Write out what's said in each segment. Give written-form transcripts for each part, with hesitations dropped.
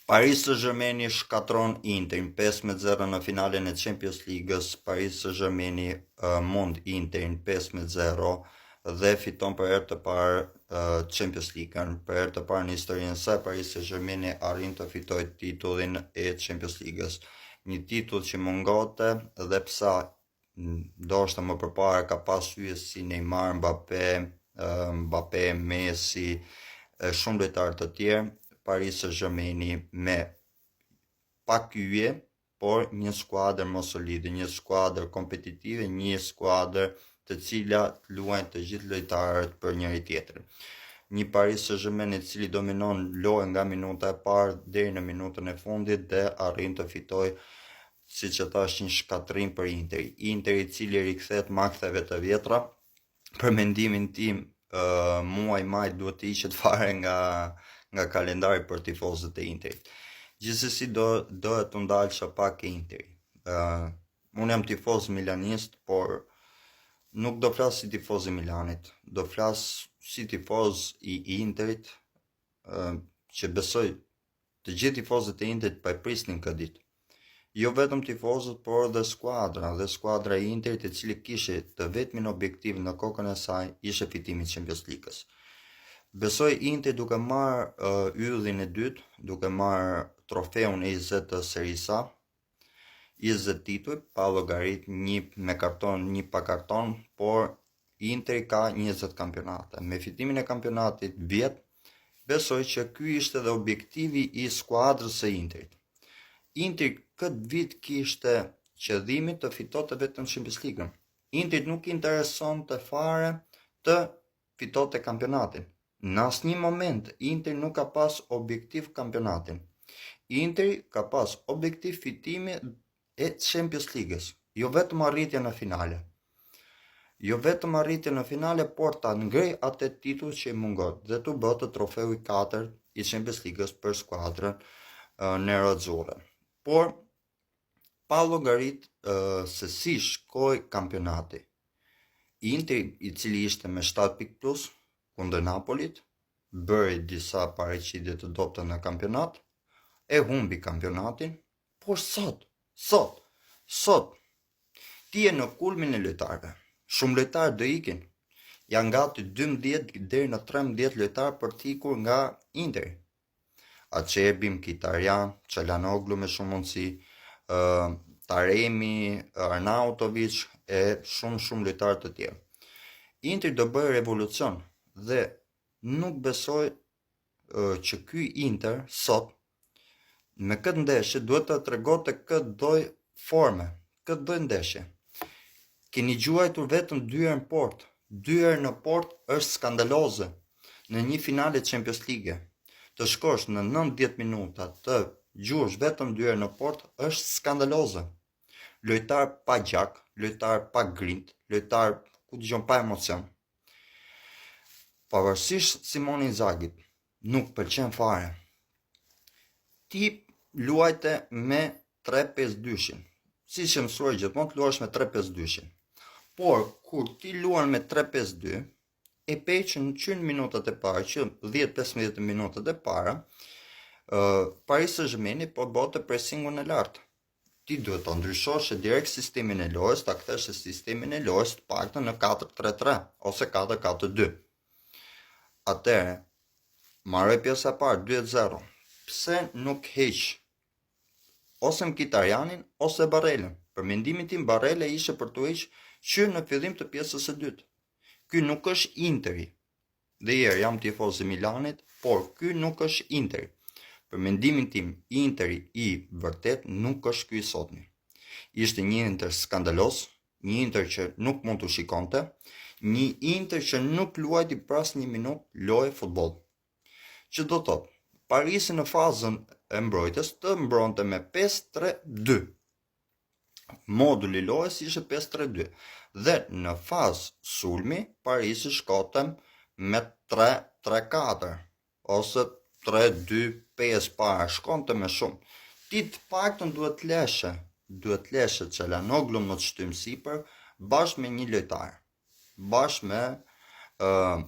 Paris Saint-Germaini shkatërron Interin 5-0 në finalen e Champions League-s. Paris Saint-Germaini uh, mund Interin 5-0 dhe fiton për herë të parë uh, Champions League-n. Për herë të parë në historinë e saj, Paris Saint-Germaini arrin të fitojë titullin e Champions League-s. Një titull që mungonte dhe pse ndoshta më përpara ka pas yje si Neymar, Mbappe, Mbappe, Messi, e shumë lojtarë të tjerë, Paris Saint-Germaini me pak yje, por një skuadër më solide, një skuadër kompetitive, një skuadër të cila luajnë të gjithë lojtarët për njëri tjetrin. Një Paris Saint-Germain i cili dominon lojën nga minuta e parë deri në minutën e fundit dhe arrin të fitojë siç e thashë një shkatërrim për Inter. Inter i cili rikthehet maktheve të vjetra. Për mendimin tim, uh, muaj maj duhet të hiqet fare nga nga kalendari për tifozët e Interit. Gjithsesi do doja të ndalsha pak e Interi. Uh, unë jam tifoz milanist, por nuk do flas si tifoz i Milanit, do flas si tifoz i Interit, uh, që besoj Të gjithë tifozët e Interit po e prisnin këtë ditë. Jo vetëm tifozët, por edhe skuadra, dhe skuadra e Interit e cili kishte të vetmin objektiv në kokën e saj ishte fitimi i Champions League-s. Besoj Inter duke marrë uh, yllin e dytë, duke marrë trofeun e 20 të Serisë A, 20 tituj, pa llogarit një me karton, një pa karton, por Interi ka 20 kampionate. Me fitimin e kampionatit vjet, besoj që ky ishte dhe objektivi i skuadrës së Interit. Interi këtë vit kishte qëllimin të fitonte vetëm Champions League-ën. Interit nuk interesonte fare të fitonte kampionatin. Në asnjë moment Interi nuk ka pas objektiv kampionatin. Interi ka pas objektiv fitimin e Champions League-s, jo vetëm arritjen në finale. Jo vetëm arritjen në finale, por ta ngrej atë titull që i mungon dhe t'u bëhet trofeu i katërt i Champions League-s për skuadrën uh, Nerazzurre. Por pa llogarit uh, se si shkoi kampionati. Interi, i cili ishte me 7 pikë plus kundër Napolit, bëri disa paraqitje të dobëta në kampionat, e humbi kampionatin, por sot, sot, sot, ti je në kulmin e lojtarëve. Shumë lojtarë do ikin. Janë gati 12 deri në 13 lojtarë për të ikur nga Interi. Acerbi, Mkhitaryan, Çalhanoglu me shumë mundësi, uh, Taremi, Arnautovic e shumë shumë lojtarë të tjerë. Inter do bëjë revolucion dhe nuk besoj uh, që ky Inter sot me këtë ndeshje duhet të tregonte këtë lloj forme, këtë lloj ndeshje. Keni gjuajtur vetëm dy herë në portë. Dy herë në portë është skandaloze në një finale Champions League. Të shkosh në 90 minuta të gjuash vetëm dy herë në portë është skandaloze. Lojtar pa gjak, lojtar pa grint, lojtar ku dëgjon pa emocion. Pavarësisht Simone Inzaghit, nuk pëlqen fare. Ti luajte me 3-5-2-shin. Siç je mësuar gjithmonë të luash me 3-5-2-shin. Por kur ti luan me 3-5-2, e pe që në që në minutat e para, që 10-15 minutat e para, uh, Paris Saint-Germain po bënte presingun e lartë. Ti duhet të ndryshosh direkt sistemin e lojës, ta kthesh sistemin e lojës të paktën në 4-3-3 ose 4-4-2. Atëherë, mbaroi pjesa e parë 2-0. Pse nuk heq ose Mkhitaryanin ose Barelën? Për mendimin tim Barela ishte për t'u heq që në fillim të pjesës së dytë. Ky nuk është Interi. Dhe njëherë jam tifoz i Milanit, por ky nuk është Interi. Për mendimin tim, Interi i vërtet nuk është ky i sotmi. Ishte një Inter skandaloz, një Inter që nuk mund t'u shikonte, një Inter që nuk luajti për asnjë minutë lojë futboll. Që do thotë, Parisi në fazën e mbrojtjes të mbronte me 5-3-2. Moduli i lojës ishte 5-3-2 dhe në fazë sulmi Parisi shkonte me 3-3-4 ose 3-2-5 para shkonte me shumë. Ti të paktën duhet të leshe, duhet të leshe Çalhanoglu më të shtym sipër bashkë me një lojtar, bashkë me uh,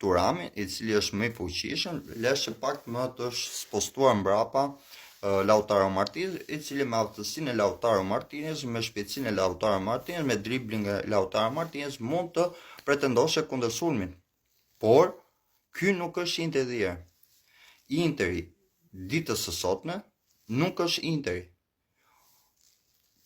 Turamin, i cili është më i fuqishëm, leshe pak më të spostuar mbrapa Lautaro Martinez, i cili me aftësinë e Lautaro Martinez, me shpejtësinë e Lautaro Martinez, me dribling e Lautaro Martinez mund të pretendoshe kundër sulmin. Por ky nuk është Interi. Interi ditës së sotme nuk është Interi.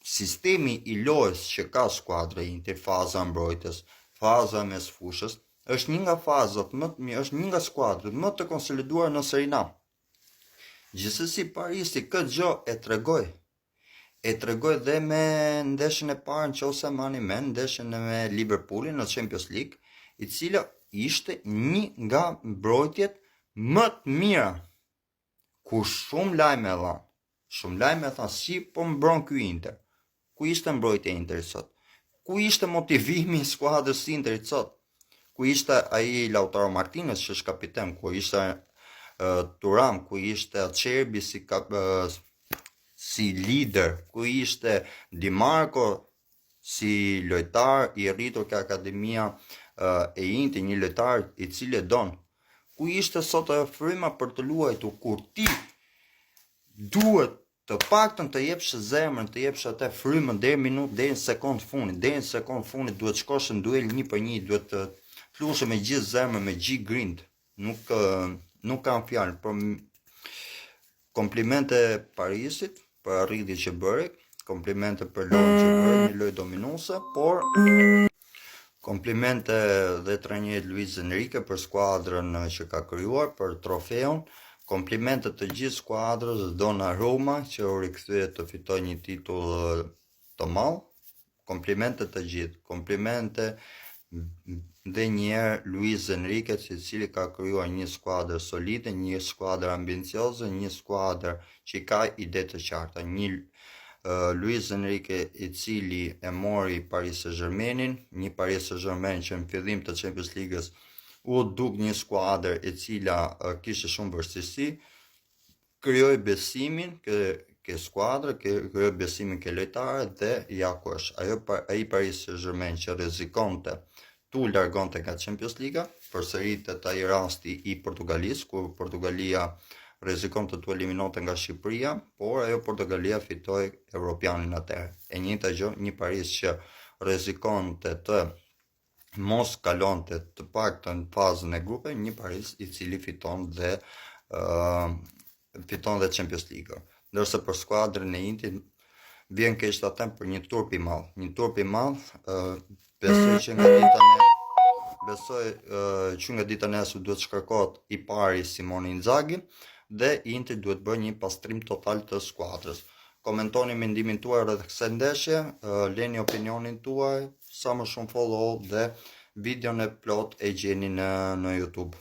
Sistemi i lojës që ka skuadra e Inter, faza mbrojtës, faza e mesfushës, është një nga fazat më të mirë, është një nga skuadrat më të konsoliduara në Serie A. Gjithsesi Parisi këtë gjë e tregoi. E tregoi dhe me ndeshjen e parë në qoftë se mani mend, ndeshjen me Liverpoolin në Champions League, i cila ishte një nga mbrojtjet më të mira Ku shumë lajme e dhanë. Shumë lajme e thanë si po mbron ky Inter. Ku ishte mbrojtja e Interit sot? Ku ishte motivimi i skuadrës së Interit sot? Ku ishte ai Lautaro Martinez që është kapiten, ku ishte uh, Turam, ku ishte Acerbi si kap, uh, si lider, ku ishte Di Marco si lojtar i rritur ke akademia e Interit, një lojtar i cili e don. Ku ishte sot ajo fryma për të luajtur kur ti duhet të paktën të jepsh zemrën, të jepsh atë frymën deri minutë, deri në sekondë fundit, deri në sekondë fundit duhet shkosh në duel një për një, duhet të luash me gjithë zemrën, me gjithë grintë. Nuk nuk kam fjalë, por komplimente Parisit për arritjen që bëri, komplimente për lojën që bëri, një lojë dominuese, por komplimente dhe trajnerit Luis Enrique për skuadrën që ka krijuar, për trofeun, komplimente të gjithë skuadrës Donnarumma që u rikthye të fitojë një titull të madh, Komplimente të gjithë, komplimente dhe një herë Luis Enrique, i cili ka krijuar një skuadër solide, një skuadër ambicioze, një skuadër që ka ide të qarta, një uh, Luis Enrique i cili e mori Paris Saint-Germainin, një Paris Saint-Germain që në fillim të Champions League-s u duk një skuadër e cila uh, kishte shumë vështirësi, krijoi besimin ke ke skuadra, ke krijoi besimin ke lojtarët dhe ja ku është. Ajo ai Paris Saint-Germain që rrezikonte t'u largonte nga Champions League, përsëritet ai rasti i Portugalisë, kur Portugalia rrezikonte t'u eliminonte nga Shqipëria, por ajo Portugalia fitoi Evropianin atëherë. E njëjta gjë, një Paris që rrezikonte të mos kalonte të paktën fazën e grupeve, një Paris i cili fiton dhe uh, fiton dhe Champions League. Ndërsa për skuadrën e Interit vjen keq ta them për një turp i madh, një turp i madh, uh, besoj që nga dita ne besoj uh, që nga dita nesër duhet shkarkohet i pari Simone Inzaghi dhe Interi duhet bërë një pastrim total të skuadrës. Komentoni mendimin tuaj rreth kësaj ndeshje, leni opinionin tuaj, sa më shumë follow dhe videon e plotë e gjeni në në YouTube.